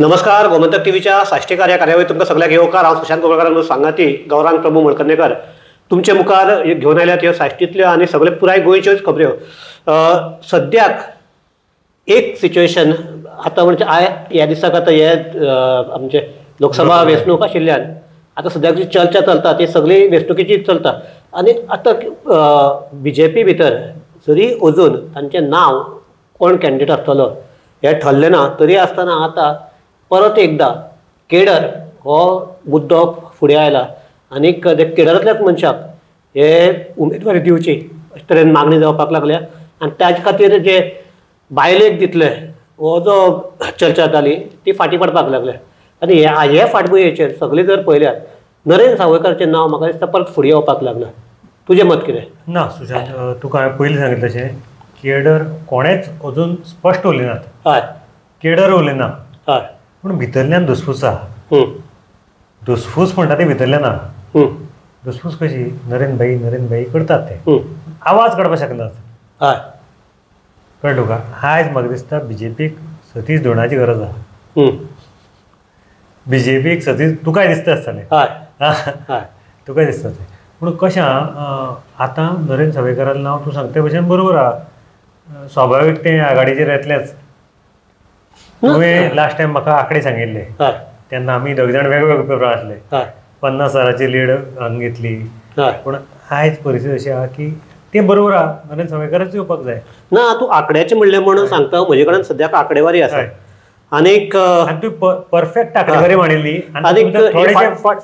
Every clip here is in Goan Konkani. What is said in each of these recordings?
नमस्कार, गोमंतक टीव्हीच्या साश्टीकार ह्या कार्यावळीत तुमकां सगळ्यांक येवकार. हांव सुशांत गोवेकार, सांगाती गौरांग प्रभू मळकर्णेकर तुमचे मुखार घेवन आयल्यात ह्यो साश्टींतल्यो आनी सगळे पुराय गोंयच्योच खबऱ्यो. सद्याक एक सिच्युएशन आतां म्हणजे ह्या दिसाक आतां हे आमचे लोकसभा वेंचणूक आशिल्ल्यान आतां सद्याक जी चर्चा चलता ती सगळी वेंचणुकेचीच चलता आनी आतां बी जे पी भितर जरी अजून तांचें नांव कोण कॅन्डिडेट आसतलो हें ठरलें ना तरी आसतना आतां परत एकदां केडर हो मुद्दो फुडें आयला आनी केडरांतल्याच मनशाक हे उमेदवारी दिवची अशे तरेन मागणी जावपाक लागल्या आनी ताजे खातीर जे बायलेक दितले हो जो चर्चा जाली ती फाटीं पडपाक लागल्या. आनी हे फाटभुंयेचेर सगळें जर पळयल्यार नरेंद्र सावयकाराचें नांव म्हाका दिसता परत फुडें येवपाक लागलां. तुजें मत कितें? ना सुशांत, तुका हांवें पयलीं सांगिल्लें तशें केडर कोणेंच अजून स्पश्ट उलयनात. हय, केडर उलयना. हय, पूण भितरल्यान धुसफूस आहा. धुसफूस म्हणटा ती भितरल्यान आहा. धुसफूस कशी? नरेंद्र भाई नरेंद्र भाई करतात ते, आवाज काडपाक शकनात. हय, कळ्ळें तुका? आयज म्हाका दिसता बीजेपीक सतीश धोंडाची गरज आहा. बीजेपीक सतीश, तुकाय दिसता आसतलें. हय, तुकाय दिसता तें. पूण कशें आतां नरेंद्र सावयकारालें नांव तूं सांगता भशेन बरोबर आहा, स्वाभावीक तें आघाडीचेर येतलेंच. तुवें लास्ट टायम म्हाका आंकडे सांगिल्ले तेन्ना आमी दोग जाण वेगवेगळे पेपर आसले. 50,000ची लीड हांगा घेतली. पूण आयज परिस्थिती अशी आहा की तें बरोबर आहा, नरेंद्र सावयकाराच येवपाक जाय. ना, तूं आंकड्याचें म्हणलें म्हणून सांगता, म्हजे कडेन सद्याक आंकडेवारी आसा आनीक तूं परफेक्ट आंकडेवारी मांडिल्ली. आनीक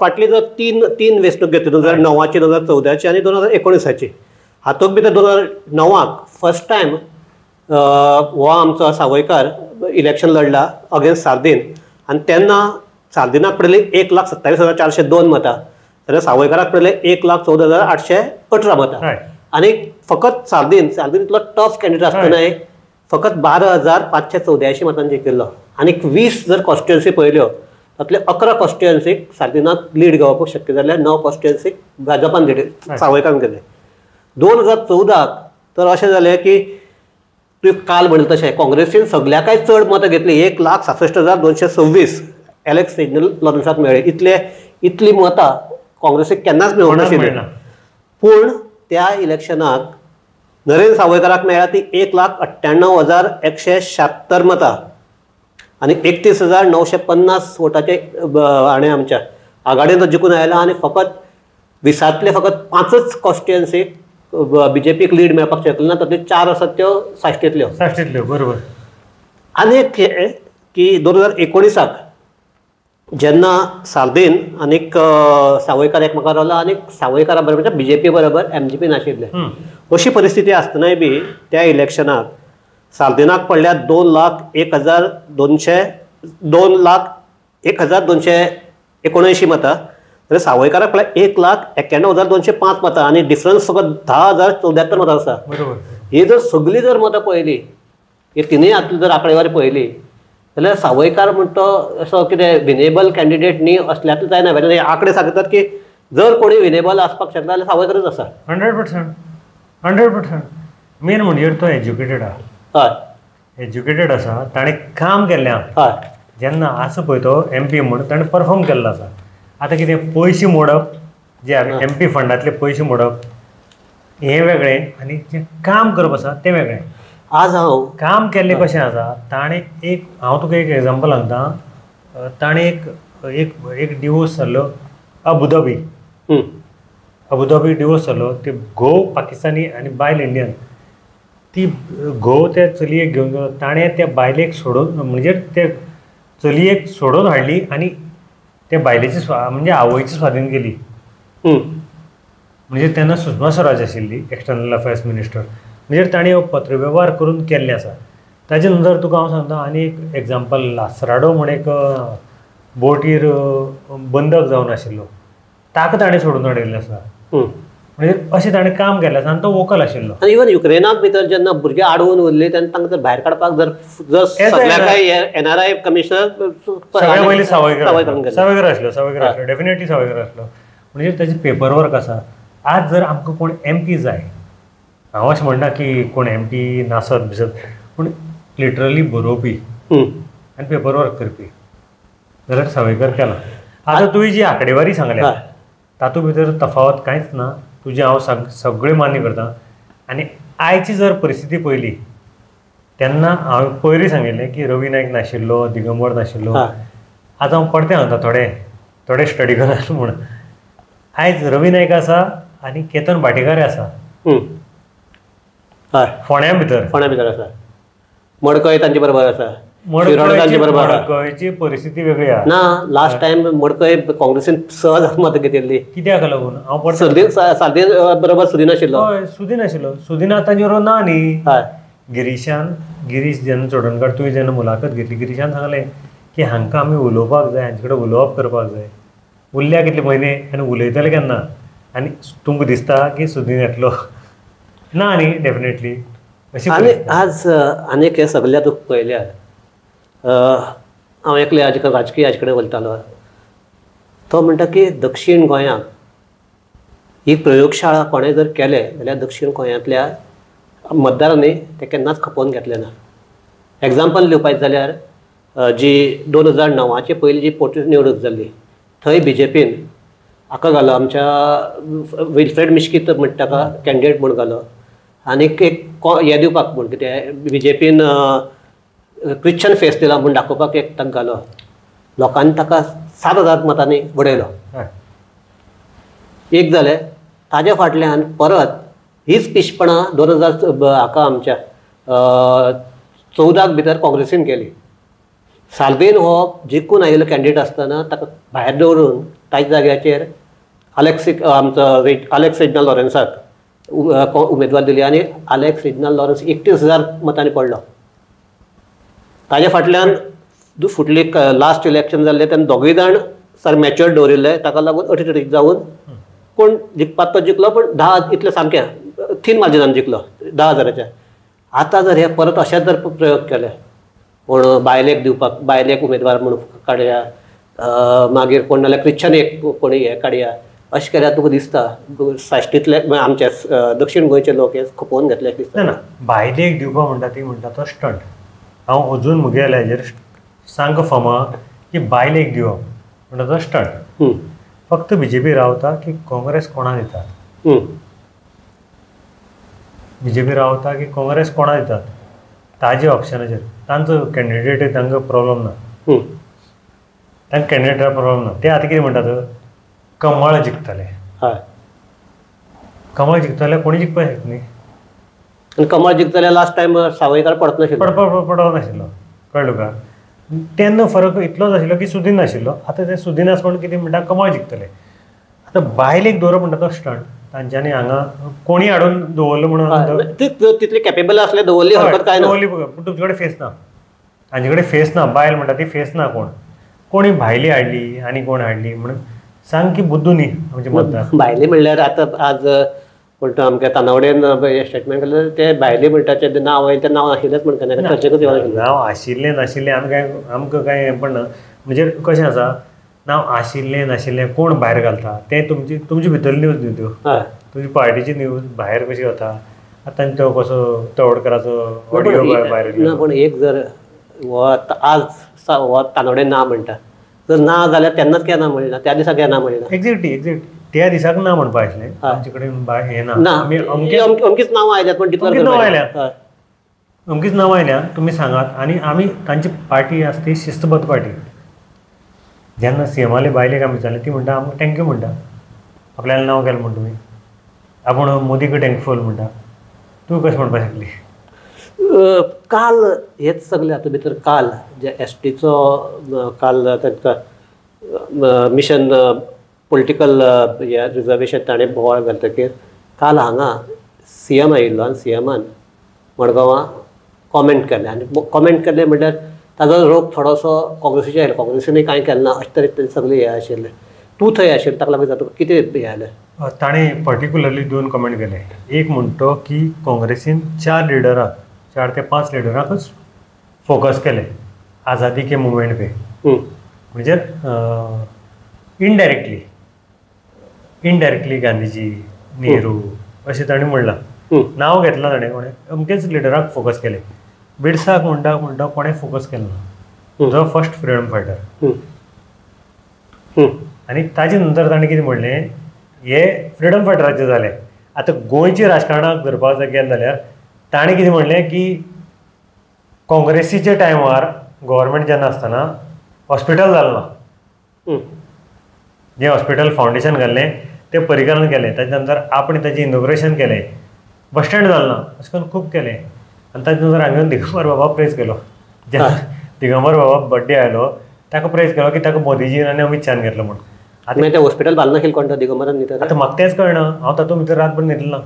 फाटली जर तीन वेंचणूक घेतली 2009ची, 2014ची आनी 2019ची, हातूंत भितर 2009 फर्स्ट टायम हो आमचो सावयकार इलेक्शन लढला अगेन्स्ट सार्दीन आनी तेन्ना सार्दिनाक पडले 1,27,402 मतां जाल्यार सावयकाराक पडले 1,14,818 मतां. आनी फकत सार्दीन इतलो टफ कॅन्डिडेट आसतनाय फकत 12,584 मतांनी जिखिल्लो. आनी 20 जर कॉन्स्टिट्युएन्सी पळयल्यो तातले 11 कॉन्स्टिट्युएन्सीक सार्दिनाक लीड घेवपाक शक्य जाल्यार 9 कॉन्स्टिट्युएन्सीक भाजपान लीड सावयकारान केलें. 2014 तर अशें जालें की तुवें काल म्हणलें तशें काँग्रेसीन सगळ्याकय चड मतां घेतली, 1,66,226 एलेक्स रेजिनल लॉरन्साक मेळ्ळे. इतली मतां काँग्रेसीक केन्नाच मेळूंक नाशिल्ली. पूण त्या इलेक्शनाक नरेंद्र सावयकाराक मेळ्ळा ती 1,98,176 मतां आनी 31,950 वोटाचे हाणें आमच्या आघाडीन तो जिखून आयला आनी फकत 20तले फकत 5 कॉन्स्टिट्युएन्सीक बीजेपीक लीड मेळपाक शकले ना, तातूंत 4 आसात त्यो साश्टींतल्यो. साश्टींतल्यो, बरोबर. आनी एक की 2019 जेन्ना सार्दीन आनीक सावयकार एकमेकार रावला आनी सावयकारा बरोबर म्हणजे बीजेपी बरोबर एमजीपी नाशिल्ले, अशी परिस्थिती आसतनाय बी त्या इलेक्शनाक सार्दिनाक पडल्या 2,01,279 मतां जाल्यार सावयकाराक पडल्या 1,91,205 मतां आनी डिफरन्स फकत 10,074 मतां आसा. बरोबर. ही जर सगळी जर मतां पळयली, ही तिनूय हातूंत जर आंकडेवारी पळयली जाल्यार सावयकार म्हणटा तो असो कितें विनेबल कॅन्डिडेट न्ही असल्यातूच जायना. हे आंकडे सांगतात की जर कोणी विनेबल आसपाक शकता जाल्यार सावयकारच आसा. 100%, 100%. मेन म्हणजे तो एज्युकेटेड आहा. हय, एज्युकेटेड आसा, ताणें काम केल्लें आहा. हय, जेन्ना आसा पळय तो एम पी म्हूण ताणें परफॉर्म केल्लो आसा. आतां कितें पयशे मोडप, जे एम पी फंडांतले पयशे मोडप हें वेगळें आनी जें काम करप आसा तें वेगळें. आज हांव काम केल्लें कशें आसा, ताणें एक, हांव तुका एक एग्जाम्पल सांगता, ताणें एक एक एक डिवोर्स जाल्लो अबुधाबी, अबुधाबी डिवोर्स जाल्लो. ते घोव पाकिस्तानी आनी बायल इंडियन, ती घोव त्या चलयेक घेवन गेलो, ताणें त्या बायलेक सोडून म्हणजे ते चलयेक सोडून हाडली आनी त्या बायलेची म्हणजे आवयची स्वाधीन केली. म्हणजे तेन्ना सुषमा स्वराज आशिल्ली एक्सटर्नल अफेर्स मिनिस्टर, म्हणजे ताणें हो पत्रवेव्हार करून केल्लें आसा. ताजे नंतर तुका हांव सांगता आनी एक एग्जाम्पल, लासराडो म्हण एक बोटीर बंदक जावन आशिल्लो, ताका ताणें सोडून हाडिल्लें आसा. म्हणजे अशें ताणें काम केल्लें आसा आनी तो वोकल आशिल्लो. आनी इवन युक्रेनाक भितर जेन्ना भुरगे आडवून उरले तेन्ना तांकां जर भायर काडपाक जर जर सगळ्या एनआरआय कमिशनर सगळ्या पयलीं सावयकार सावयकार आसलो, सावयकार आसलो, डेफिनेटली सावयकार आसलो. म्हणजे ताजें पेपर वर्क आसा. आज जर आमकां कोण एम पी जाय, हांव अशें म्हणना की कोण एम पी नासत बिसत, पूण लिटरली बरोवपी आनी पेपर वर्क करपी. जाल्यार सावयकर केला. आतां तुवें जी आंकडेवारी सांगल्या तातूंत भितर तफावत कांयच ना, तुजें हांव सगळें मान्य करता. आनी आयची जर परिस्थिती पळयली तेन्ना हांवें पयरूय सांगिल्लें की रवी नायक नाशिल्लो, दिगंबर नाशिल्लो. आतां हांव परतें सांगता थोडे थोडे स्टडी करून म्हूण, आयज रवी नायक आसा आनी केतन भाटीकार आसा फोंड्या भितर, फोंड्या भितर आसा, मडकय तांचे बरोबर आसा, मडकयची परिस्थिती वेगळी आसा ना. लास्ट टायम मडकय काँग्रेसीन सहज मतां घेतिल्ली, कित्याक लागून हांव सालदीन बरोबर सुदीन आशिल्लो, हय सुदीन आशिल्लो, सुदीन तांचे बरोबर ना न्ही. हय, गिरीशान, गिरीश जेन्ना चोडणकार तुवें जेन्ना मुलाखत घेतली, गिरीशान सांगलें की हांकां आमी उलोवपाक जाय, हांचे कडेन उलोवप करपाक जाय. उरल्या कितले म्हयने आनी उलयतले केन्ना, आनी तुमकां दिसता की सुदीन येतलो ना न्ही डेफिनेटली. आनी आज आनीक हे सगल्या तुका पळयल्यार हांव एकले आज राजकीय हाजे कडेन उलयतालो, तो म्हणटा की दक्षीण गोंयांत ही प्रयोगशाळा कोणें जर केले जाल्यार दक्षीण गोंयांतल्या मतदारांनी ते केन्नाच खपोवन घेतलें ना. एग्जाम्पल दिवपाचें जाल्यार जी 2009 पयली जी पोट निवडणूक जाल्ली थंय बी जे पीन हाका घालो, आमच्या विल्फ्रेड मिश्कीत म्हणटा ताका कॅन्डिडेट म्हूण घालो, आनीक एक हें दिवपाक म्हूण कितें बी जे पीन क्रिश्चन फेस दिला म्हूण दाखोवपाक एक ताका घालो, लोकांनी ताका 7,000 मतांनी उडयलो. एक जालें, ताज्या फाटल्यान परत हीच पिशपणां 2000 हाका आमच्या 14 भितर काँग्रेसीन केली. सालबेन हो जिखून आयिल्लो कॅन्डिडेट आसतना ताका भायर दवरून ताच्या जाग्याचेर आलेक्स आमचो आलेक्स रेजिनाल्ड लॉरेन्साक उमेदवार दिली आनी आलेक्स रेजिनाल्ड लॉरेन्स 31,000 मतांनी पडलो. ताज्या फाटल्यान फुडली लास्ट इलेक्शन जाल्लें तेन्ना दोगूय जाण सर मॅच्युअर्ड दवरिल्ले, ताका लागून अटी जावन कोण जिखपाक तो जिखलो, पूण 10 इतले सामकें थीन मार्जिनान जिखलो 10,000च्या. आतां जर हे परत अशेंच जर प्रयोग केले, कोण बायलेक दिवपाक, बायलेक उमेदवार म्हूण काडया, मागीर कोण नाल्यार क्रिश्चन एक कोणी हें काडया, अशें केल्यार तुका दिसता साश्टींतले आमचे दक्षीण गोंयचे लोक हे खपोवन घेतले दिसता. ना, बायलेक दिवपाक म्हणटा ती म्हणटा तो स्टंट. हांव अजून म्हगेल्या हेजेर सांग फमा की बायलेक दिवप म्हणटा तो स्टंट. फक्त बी जे पी रावता की काँग्रेस कोणा दितात, बी जे पी रावता की काँग्रेस कोणा दितात ताजे ऑप्शनाचेर. तांचो कॅन्डिडेट तांकां प्रॉब्लम ना, तांकां कॅन्डिडेटा प्रॉब्लम ना. ते आतां कितें म्हणटात, कमळ जिखतले. हय, कमळ जिखतले, कोणी जिखपाक शकता न्ही. आनी कमळ जिखतले लास्ट टायम सावयकार पडत नाशिल्लो, पडत नाशिल्लो, कळ्ळें तुका. तेन्ना फरक इतलोच आशिल्लो की सुदीन नाशिल्लो. आतां ते सुदीन आसा म्हण कितें म्हणटा कमळ जिखतले. आतां बायलेक दवरप म्हणटा तो स्टंट. तांच्यांनी हांगा कोणी हाडून दवरलो म्हणून तितली कॅपेबल आसले दवरली हरकत काय ना, दवरली, पूण तुमचे कडेन फेस ना, तांचे कडेन फेस ना. बायल म्हणटा ती फेस ना, कोण कोणी भायली हाडली आनी कोण हाडली म्हणून सामकी बुद्दू न्ही आमचे मतदार. भायली म्हणल्यार आतां आज पूण आमच्या तानावडेन हें स्टेटमेंट केलें, ते भायली म्हणटा तें नांव आयलें तें नांव आशिल्लेंच म्हण केन्ना चर्चेकूच येवनाशिल्लें. नांव आशिल्लें नाशिल्लें आमकां काय आमकां कांय हें पडना. म्हणजे कशें आसा, नांव आशिल्लें नाशिल्लें कोण भायर घालता तें तुमची तुमची भितरली न्यूज न्ही त्यो, तुमची पार्टीची न्यूज भायर कशी वता. आतां तो कसो तवडकराचो ऑडियो भायर ना, पूण एक जर हो आज हो तानवडे ना म्हणटा जर ना जाल्यार तेन्नाच केन्ना म्हणना, त्या दिसा केन्ना म्हणना. एक्झॅक्टली एक्झॅक्ट त्या दिसाक ना म्हणपाक आशिल्लें आमचे कडेन हें ना, अमकीच नांवां आयल्यात, पण अमकीच नांवां आयल्यात, अमकीच नांवां आयल्या तुमी सांगात. आनी आमी तांची पार्टी आसा ती शिस्तबद्ध पार्टी. जेन्ना सीएमाले बायलेक आमी विचारलें ती म्हणटा आमकां thank you म्हणटा, आपल्याला नांव केलें म्हण तुमी, आपूण मोदीक थँकफूल म्हणटा. तूं कशें म्हणपाक शकली? काल हेच सगळे हातूंत भितर काल जे एसटीचो काल तांकां मिशन पॉलिटिकल हे रिजर्वेशन ताणें बोवाळ घालतकीर काल हांगा सीएम आयिल्लो आनी सीएमान मडगांवां कॉमेंट केलें. आनी कॉमेंट केलें म्हणल्यार ताजो रोग थोडोसो काँग्रेसीचेर आयलो, काँग्रेसीनूय कांय केलें ना अशें तरेन सगळें हें आशिल्लें. तूं थंय आशिल्लें ताका लागून तुका कितें हें आयलें? ताणें पर्टिक्युलरली 2 कॉमेंट केले. एक म्हणटो की काँग्रेसीन 4 लिडरांक, 4 ते 5 लिडरांकच फोकस केलें आझादी के मुवमेंट पे. म्हणजे इनडायरेक्टली इनडायरेक्टली गांधीजी, नेहरू अशें ताणें म्हणलां, नांव घेतलां ताणें कोणें, अमकेच लिडराक फोकस केलें. बिरसाक म्हणटा म्हणटा कोणें फोकस केलें ना, जो फर्स्ट फ्रिडम फायटर. आनी ताजे नंतर ताणें कितें म्हणलें, हे फ्रिडम फायटराचें जालें. आतां गोंयचे राजकारणाक धरपाक जर गेलें जाल्यार ताणें कितें म्हणलें की काँग्रेसीच्या टायमार गव्हर्मेंट जेन्ना आसतना हॉस्पिटल जालें ना, जें हॉस्पिटल फावंडेशन घाल्लें तें पर्रीकरान केलें, ताजे नंतर आपणें ताजें इनॉग्रेशन केलें, बस स्टँड जालें ना, अशें करून खूब केलें. आनी ताजे नंतर हांवें दिगंबर बाबा प्रेज केलो, जेन्ना दिगंबर बाबा बड्डे आयलो ताका प्रेज केलो की ताका मोदीजीन आनी अमीत शान घेतलो म्हणून. आतां तें हॉस्पिटल बांदना केलें कोण दिगंबरान? आतां म्हाका तेंच कळना, हांव तातूंत भितर रातभर न्हिदलो ना.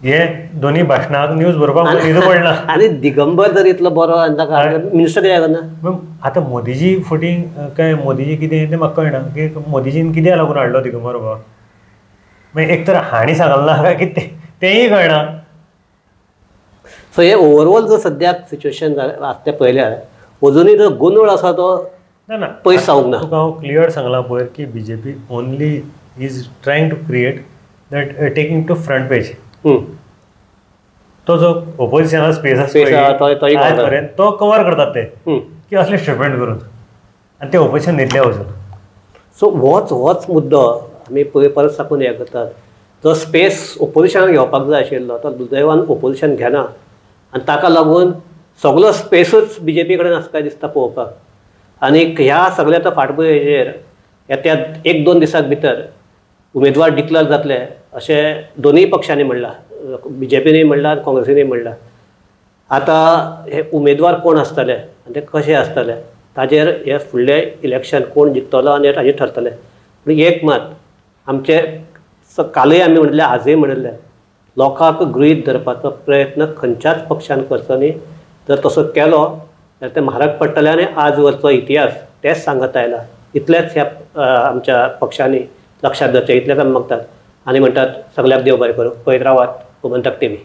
हे दोनी भाशणाक न्यूज बरोवपाक न्हिदू पडना. आनी दिगंबर जर इतलो बरो आनी ताका मिनिस्टर कित्याक ना? आतां मोदीजी फटींग काय मोदीजी कितें तें म्हाका कळना की मोदीजीन कित्याक लागून हाडलो दिगंबर बाबा. मागीर एक तर हांणी सांगलें ना काय कितें तेंय कळना. सो हे ओवरऑल जो सद्याक सिच्युएशन आसा तें पळयल्यार अजुनूय जो गोंदळ आसा तो ना पयस जावंक ना. तुका हांव क्लियर सांगलां पयर की BJP only is trying to create that taking to front page. तो जो ओपोजिशना स्पेस आसा पर्यंत तो कवर करतात ते की असले स्टेटमेंट करून आनी ते ओपोजिशन न्हिदले वचून. सो होच होच मुद्दो आमी पळय परत साकून हें करतात, जो स्पेस ओपोजिशनाक घेवपाक जाय आशिल्लो तो दुर्दैवान ओपोजिशन घेना आनी ताका लागून सगलो स्पेसूच बीजेपी कडेन आसा काय दिसता पळोवपाक. आनी ह्या सगळ्याच्या फाटभुंयेचेर येत्या एक दोन दिसां भितर उमेदवार डिक्लेअर जातले अशें दोनूय पक्षांनी म्हणलां, बीजेपीनूय म्हणलां आनी काँग्रेसीनूय म्हणलां. आतां हे उमेदवार कोण आसतले आनी ते कशे आसतले ताजेर हे फुडलें इलेक्शन कोण जिखतलो आनी ताजेर ठरतलें. पूण एक मात आमचे कालूय आमी म्हणिल्लें, आजूय म्हणिल्लें, लोकांक गृहीत धरपाचो प्रयत्न खंयच्याच पक्षान करचो न्ही. जर तसो केलो जाल्यार ते म्हारग पडटले आनी आज वरचो इतिहास तेच सांगत आयला. इतलेंच ह्या आमच्या पक्षांनी लक्षांत धरचें, इतलेंच आमी मागतात आनी म्हणटात सगळ्याक देव बरें करूं. पळयत रावात गोमंतक टीव्ही.